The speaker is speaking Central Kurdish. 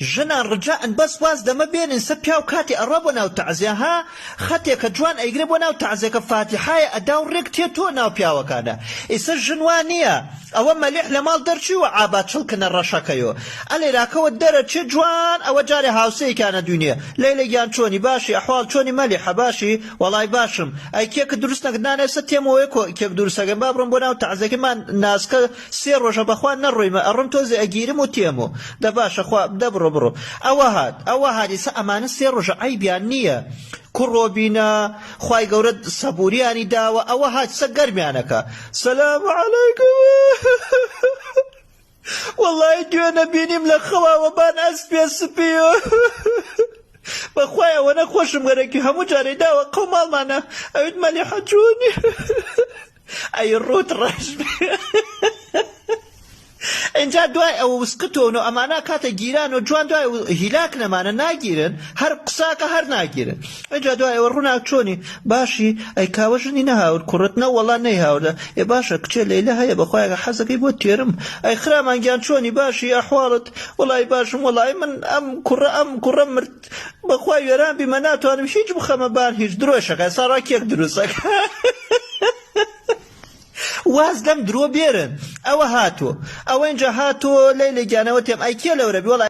ژنان ڕجائن بەس واز لەمە بێنن سە پیاو کاتێ ئەڕوا بۆ ناو تەعزیە ها خەتێکە جوان ئەیگرێ بۆ ناو تەعزیەکە فاتیحایە ئەدا و ڕێک تێ تۆ ناو پیاوەکانە ئیسە ژن وا نیە ئەوە مەلیح لە ماڵ دەرچووە عابا چڵکنە ڕەشەکەیۆ ئەلێراکەوە دەرەچێ جوان ئەوە جارێ هاوسێیکیان ئەدوینێ لەیلە گیان چۆنی باشی ئەحواڵ چۆنی مەلیحە باشی وەڵای باشم ئەی کێکت دروست نەکرد نا ئێستا تێمەوەیە کێک دروست ئەکەم با بڕۆم بۆ ناو تەعزیەکەی مان ناسکە سێ ڕۆژە بەخوا نەڕۆیمە ئەڕۆم تۆزێ ئەگیرم و تێم و دە باشە خوا دە بڕۆ بڕۆ ئەوە هات ئەوە هات ئیسا ئەمانە سێ ڕۆژە عەیبیان نییە کوڕۆ بینە خوای گەورە سەبوریانی داوە ئەوە هات سە گەرمیانەکە سلام علیکم وەڵی دوێنە بینیم لە خەواوە بان ئەسپێ سپی بەخوای ئەوەنە خۆشم گەرەکی هەموو جارێ داوە قەو ماڵمانە ئەوت مەلیحە چۆنی ئەی ڕووت ڕەش بێ ئینجا دوای ئەوە وسکتۆن و ئەمانە کاتە گیران و جوان دوای هیلاک نەمانە ناگیرن هەر قساکە هەر ناگیرن ئینجا دوای ئەوە ڕووناک چۆنی باشی ئەی کاوە ژنی نەهاورد کوڕت نە وەڵا نەیهاوردە ئێ باشە کچێ لەیلە هەیە بەخوایەکە حەزەکەی بۆ تێرم ئەی خرامان گیان چۆنی باشی ئەحواڵت وەڵای باشم وەڵای من ئەم کوڕە ئەم کوڕە مرد بەخوا وێران بیمە ناتوانم هیچ بخەمە بان هیچ درۆشەکە ساڕا کێک دروستەکە واز لەم درۆ بێرن ئەوە هاتوو ئەوە اینجا هاتوو لەیلە گیانەوە تێم ئەی کێ لەورە بی وەڵا.